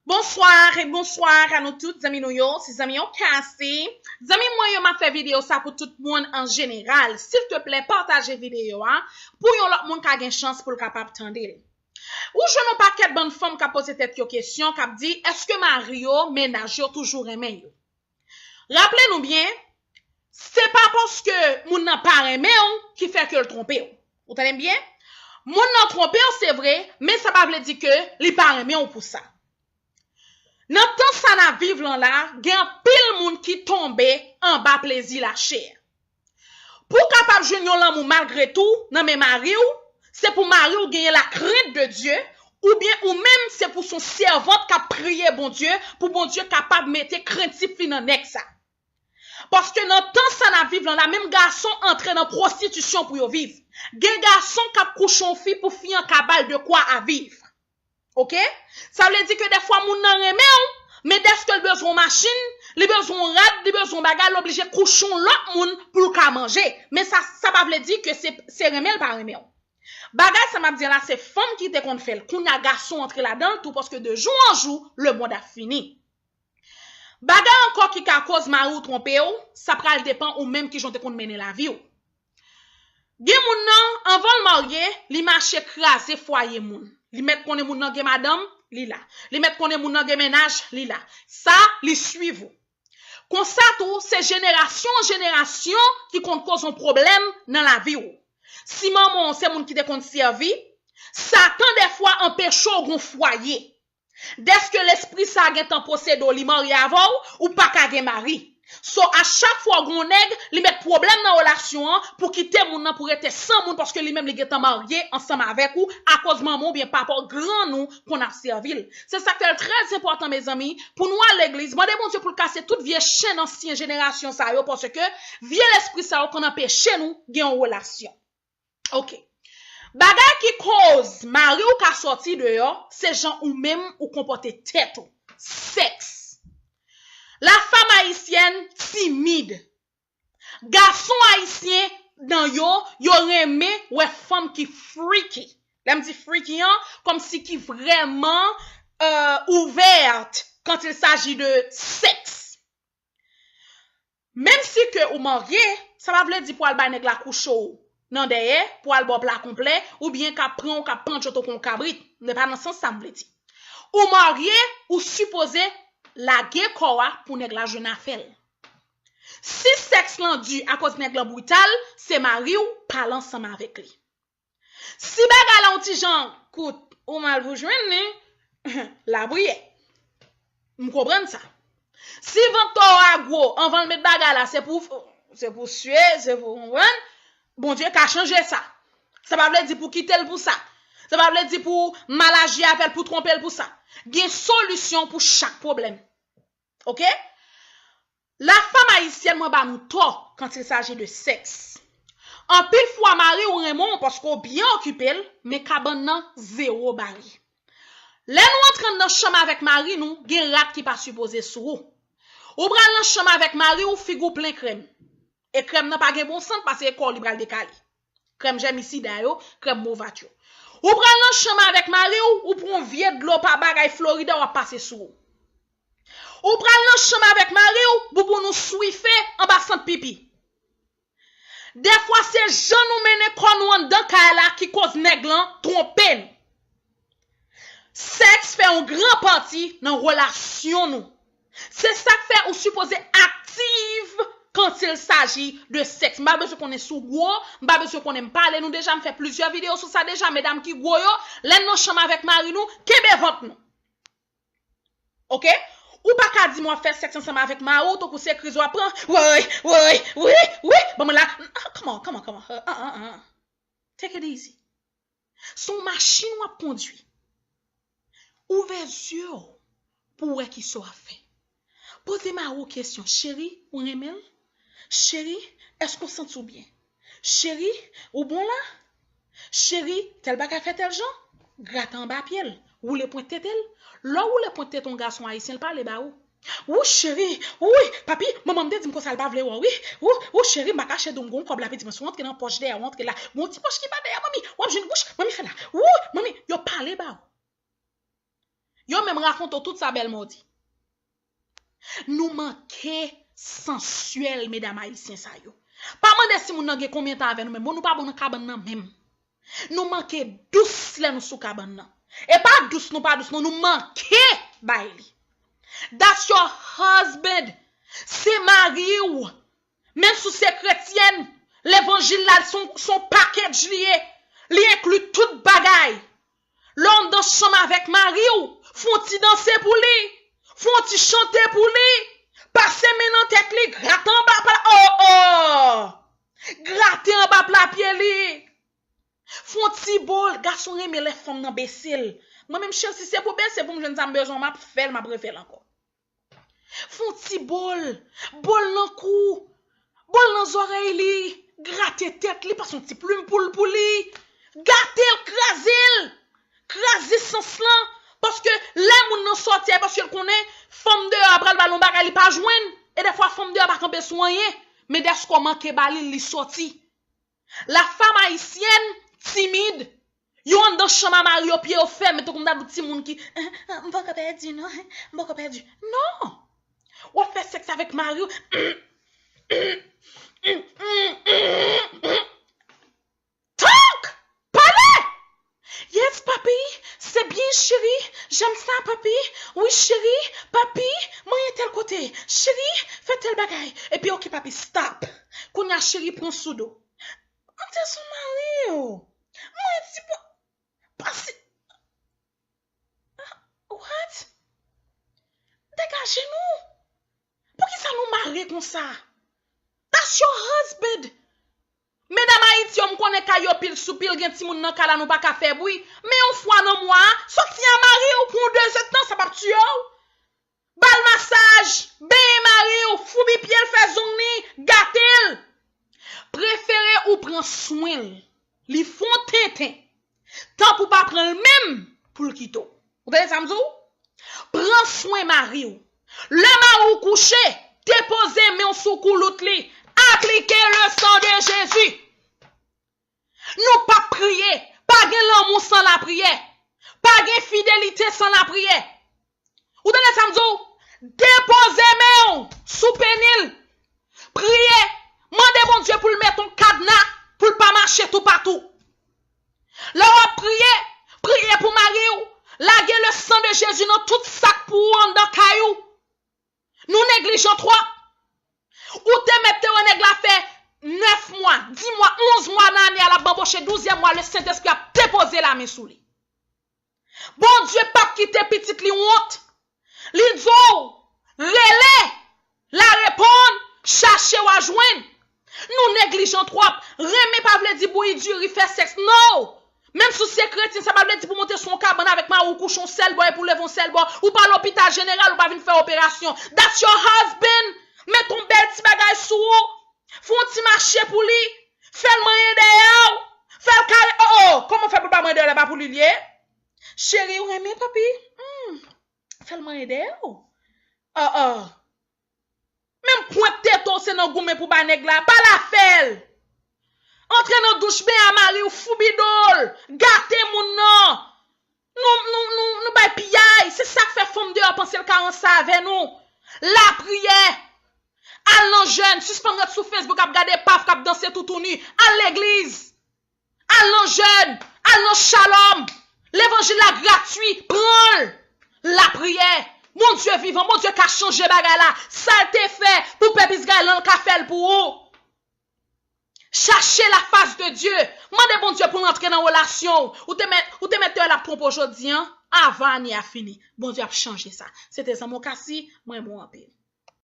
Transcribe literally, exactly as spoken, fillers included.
Bonsoir et bonsoir à nous toutes, zanmi nou yo, se zanmi yo Cassie. Zanmi mwen yo, m ap fè videyo sa pou tout moun an jeneral. Silteplè, pataje videyo a pou yon lòt moun ka gen chans pou l kapab tande l. Ou jwenn yon pakèt bann fanm k ap poze tèt yo kesyon, k ap di, èske mari yo, mennaj yo toujou renmen yo? Raple nou byen, se pa paske moun nan pa renmen w ki fè ke l twonpe w. Ou tande m byen? Moun nan twonpe w, se vre, men sa pa vle di ke li pa renmen w pou sa. Nan tan sa n ap viv lan la, gen anpil moun ki tonbe anba plezi lachè. Pou w kapab jwenn yon lanmou malgre tou nan men mari w, se pou mari w genyen la crainte de Dieu, oubyen ou menm se pou s on sèvant k ap priye Bondye, pou Bondye kapab mete krentif li nan nèg sa. Paske nan tan sa n ap viv lan la, menm gason antre nan pwostitisyon pou yo viv. Gen gason k ap kouche yon fi pou fi an ka ba l de kwa a viv. Oke? Sa vle di ke dèfwa moun nan renmen w, men dèske l bezwen yon machin, li bezwen yon rad, li bezwen yon bagay, l oblije kouche yon lòt moun pou l ka manje. Men sa, sa pa vle di ke se, se renmen l pa renmen w. Bagay sa m ap di la, se fanm ki te konn fè l. Kounye a gason antre ladan l tou, paske de jou an jou, lemonn ap fini. Bagay ankò ki ka koz mari w twonpe w, sa pral depann ou menm kijan w te konn mennen lavi w. Gen moun nan, anvan l marye, li mache kraze fwaye moun. Li mèt konnen moun nan gen madanm, li la. Li mèt konnen moun nan gen mennaj, li la. Sa, li swiv ou. Konsa tou, se jenerasyon an jenerasyon ki konn koz yon pwoblèm nan lavi w. Si manman w se moun ki te konn sèvi, Satan dèfwa anpeche w gon fwaye. Dèske lespri sa a gentan posede w, li marye avè w, ou pa ka gen mari. So, a chak fwa w gen yon nèg, li mèt pwoblèm nan relasyon an pou kite moun nan pou rete san moun paske li menm li gentan marye ansanm avèk ou akoz manman w oubyen papa w grann ou konn ap sèvi l. Se sa k fè l trè enpòtan, mezanmi, pou nou al legliz, mande Bondye pou l kase tout vye chenn ansyen jenerasyon sa yo paske vye lespri sa yo konn anpeche nou gen yon relasyon. Oke. Bagay ki koz mari w ka sòti deyò, se jan ou menm ou konpòte tèt ou. Sèks. La femme haïtienne timide. Gason ayisyen nan yo, yo renmen wè fanm ki freaky. Lè m di freaky an, kòmsi ki vrèman euh, ouverte quand il s'agit de sexe. Menm si ke ou marye, sa pa vle di pou al bay nèg la kouche w nan dèyè, pou al ba w pla konplè, oubyen k ap pran w, k ap pandjot w kon kabrit. Se pa nan sans sa m vle di. Ou marye, ou sipoze lage kò w a pou nèg la jwenn afè l. Si sèks lan di akoz nèg lan brital, se mari w pale ansanm avèk li. Si bagay la yon ti jan kout, ou mal pou jwenn li, lapriyè. M konprann sa. Si vant tò a gwo, anvan l met bagay la, se pou, se pou sye, se pou konprann, Bondye ka chanje sa. Sa pa vle di pou kite l pou sa. Sa pa vle di pou mal aji avè l, pou twonpe l pou sa. Gen solisyon pou chak pwoblèm. Oke? La femme haïtienne, mwen ba nou tò quand il s'agit de sexe. Anpil fwa, mari w renmen w paske w byen okipe l, men kabann nan zewo bare. Lè nou antre anndan chanm avèk mari nou, gen rad ki pa sipoze sou ou. Ou pral nan chanm avèk mari w, figi w plen krèm. E krèm nan pa gen bon sant, paske kò w li pral dekale. Krèm jèmisida yo, krèm movat yo. Ou pral nan chanm avèk mari w, ou pran vye dlo pa bagay Florida w ap pase sou ou. Ou pral nan chanm avèk mari w, bouboun ou swife anba sant pipi. Dèfwa se jan nou mennen kò nou anndan kay la ki koz nèg lan twonpe n. Sèks fè yon gran pati nan relasyon nou. Se sa k fè ou sipoze aktif quand il s'agit de sexe. M pa bezwen konnen si w gwo, m pa bezwen konnen m pale nou deja, m fè plizyè videyo sou sa deja, medam ki gwo yo, lè n nan chanm avèk mari nou, kenbe vant nou. Oke? Ou pa ka di m w ap fè sèks ansanm avèk mari w, tankou se kriz w ap pran. Woy, woy, wi, wi, ban mwen la. Ah, come on, come on, come on. Ah, ah, ah. Take it easy. Se yon machin w ap kondwi. Ouvè zye w pou w wè kisa w ap fè. Poze mari w kesyon, cheri, ou renmen l? Cheri, èske w santi w byen? Cheri, ou bon la? Cheri, tèl bagay fè tèl jan? Grate anba pye l, woule pwent tete l. Lè w woule pwent tete yon gason ayisyen, l pale ba ou. Wou cheri, wi, papi, manman m te di m konsa l pa vle wè w, wi. Wou, wou cheri, m pa kache di w m gon kòb la, piti mwen, si w antre nan pòch dèyè, w antre la. Gon ti pòch ki pa dèyè, manmi, w ap jwenn, wouch, manmi fè la. Wou, manmi, yo pale ba ou. Yo menm rakonte w tout sa bèlma w di. Nou manke sansyèl, medam ayisyen sa yo. Pa mande si moun nan gen konbyen tan avè nou menm. Bon, nou pa bon nan kabann nan menm. Nou manke dous lè nou sou kabann nan. E pa dous, nou pa dous, non, nou manke bay li. That's your husband. Se mari w. Menm si w se kretyèn, levanjil la, se yon, se yon package li ye. Li enkli tout bagay. Lè w anndan chanm avèk mari w, fè yon ti danse pou li. Fè yon ti chante pou li. Pase men nan tèt li, grate anba pla, oh, oh! Grate anba pla pye li. Fè yon ti bo l, gason renmen lè fanm nan bese l. Mwen menm, cheri, si se pou bese pou m jwenn sa m bezwen, m ap fè l, m ap refè l ankò. Fè yon ti bo l, bo l nan kou, bo l nan zòrèy li, grate tèt li, pase yon ti plim pou l pou li, gate l, kraze l, kraze sans lan, paske lè moun nan sòti a, paske l konnen fanm deyò a pral ba l yon bagay li pa jwenn, e dèfwa fanm deyò a pa kanpe sou anyen, men dèske w manke ba li, li sòti. La femme haïtienne timide. Yo anndan chanm a mari yo, pye yo fèmen, tankou m ta di w timoun ki, "M poko pèdi non, m poko pèdi." Non! W ap fè sèks avèk mari w. Talk! Pale! Yes, papi, c'est bien, chérie. J'aime ça, papi. Oui, chérie, papi, mwen ye tèl kote. Chérie, fè tèl bagay. Epi, ok, papi, stop. Kounye a, cheri, pran sou do. An te sou mari w. Mwen ti pa, pase. Ah, what? Degaje nou. Poukisa nou mare konsa? That's your husband. Medam Ayiti yo, m konnen kay yo pil sou pil, gen timoun nan kay la, nou pa ka fè bri. Men yon fwa nan mwa a, sòti a mari w pou yon dezèdtan, sa p ap tiye w. Ba l masaj, benyen mari w, foubi pye l, fè zong li, gate l. Prefere ou pran swen l, li fè w tenten, tan pou w pa pran l menm pou l kite w. Ou tande sa m di w? Pran swen mari w. Lè mari w kouche, depoze men w sou koulout li. Aplike le sang de Jésus. Nou p ap priye. Pa gen lanmou san lapriyè. Pa gen fidelite san lapriyè. Ou tande sa m di w? Depoze men w sou peni l. Priye. Mande Bondye pou l met yon kadna pou l pa mache toupatou. Lè w ap priye, priye pou mari w. Lage le sang de Jésus nan tout sa k pou ou anndan kay ou. Nou neglijan twòp. Ou te mèt te wè nèg la fè nèf mwa, dis mwa, onz mwa nan ane a, l ap banboche, douzyèm mwa, le Sentespri ap depoze lamen sou li. Bondye p ap kite pitit li wont. Li di w, rele, l a reponn, chache, w a jwenn. Nou neglijan twòp. Renmen pa vle di bouyi diri, fè sèks. No! Menm si w se kretyen, sa pa vle di pou w monte sou yon kabann avèk mari w, kouche yon sèl bò epi w leve yon sèl bò. Ou pa lopital jeneral, ou pa vin fè operasyon. That's your husband. Met yon bèl ti bagay sou ou. Fè yon ti mache pou li. Fè l manyen dèyè w. Fè l kare. Oh, oh, kòman fè pou l pa manyen dèyè w, lè pa pou li l ye? Cheri, ou renmen papi? Hmm. Fè l manyen dèyè w. Oh, oh. Menm pwent tete w se nan goumen pou ba nèg la, pa l afè l. Antre nan douch, benyen a mari w, foubi do l, gate moun nan. Nou, nou, nou, nou bay piyay, se sa k fè fanm deyò panse l ka ranse avè nou. Lapriyè. Al nan jèn, sispann ret sou Facebook ap gade paf k ap danse toutouni. Al legliz. Al nan jèn, al nan shalom. Levanjil la gratui, pran l. Lapriyè. Bondye vivan, Bondye ka chanje bagay la. Sa l te fè pou pèp Izrayèl lan, l ka fè l pou ou. Chache la face de Dieu. Mande Bondye pou l antre nan relasyon w. Ou te mèt, ou te mèt te wè l ap twonpe w jodi a, avan ane a fini. Bondye ap chanje sa. Se te zanmi w Cassie, mwen renmen w anpil.